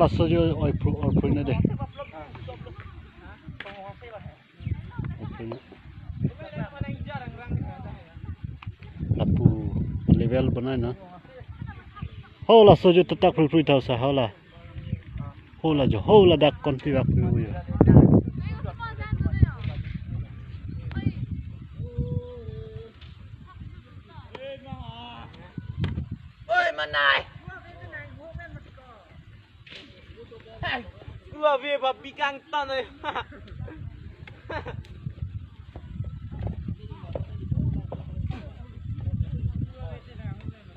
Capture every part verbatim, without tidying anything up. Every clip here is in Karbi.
Laso jo oi pru, oi pru ne de. Oi pru ne. Lapu level banai na. Ho laso jo tatak pru pru tha sa ho la. Ho la jo, ho ladak konpi bak pu jo. Oi, manai. Hey, ua ve ba bikang ton oi.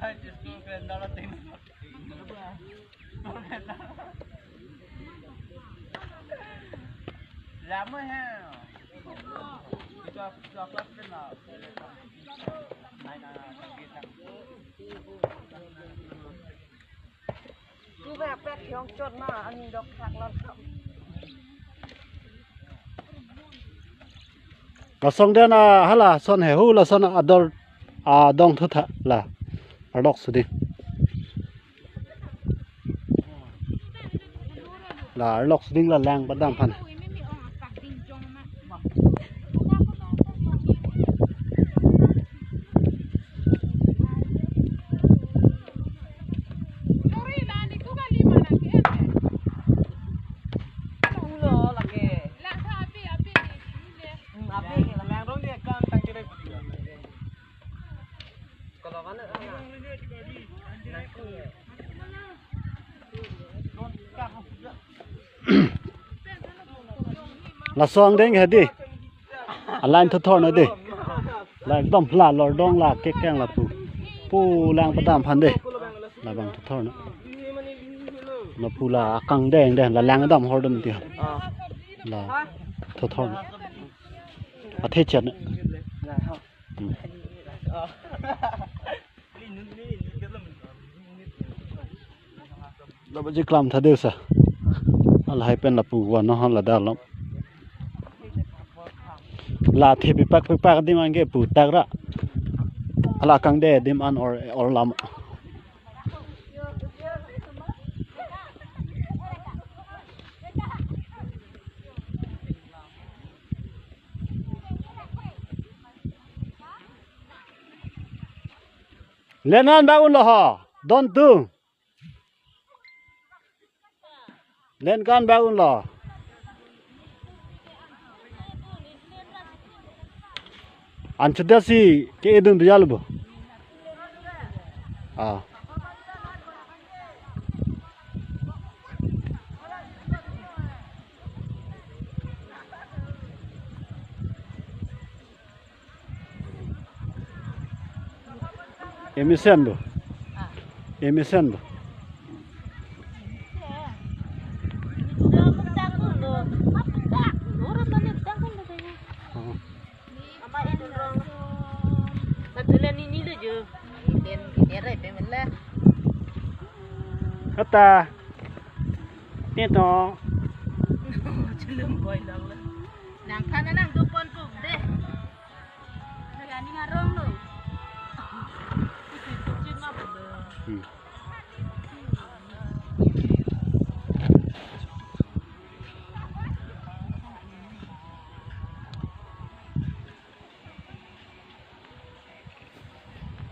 Hai, just go ke ndala ting. Lama hai. Itu aku, itu aku apa na? Hai, na, na, na. Tu ba pek hiong chot ma ani dok thak lor thak. Lasong den a hala son he hu lason ador adong thu tha la. Arlok suding. La arlok suding la lang padam phan. Lasong deng hadi. Aline thothor na de. La ekdom la lordong la kekeng lapu. Pu lang padam phan de. Labang thothor na. Lapu la akang deng de la lang dam hordom ti. La thothor na. Athe chan na. Hmm. Lapu ji klam tha de sa. Alahai pen lapu wa no han la dalom. La the pipak pipak dim an ke pu tak ra. Ala kang de dim an or or lam. Lenan ba un lo ho. Don tu. Len kan ba un lo. An chuda si ke edun du yal bo. Ah. Emisen do. Emisen do. Kata. Tito. Nang kana nang dupon pu.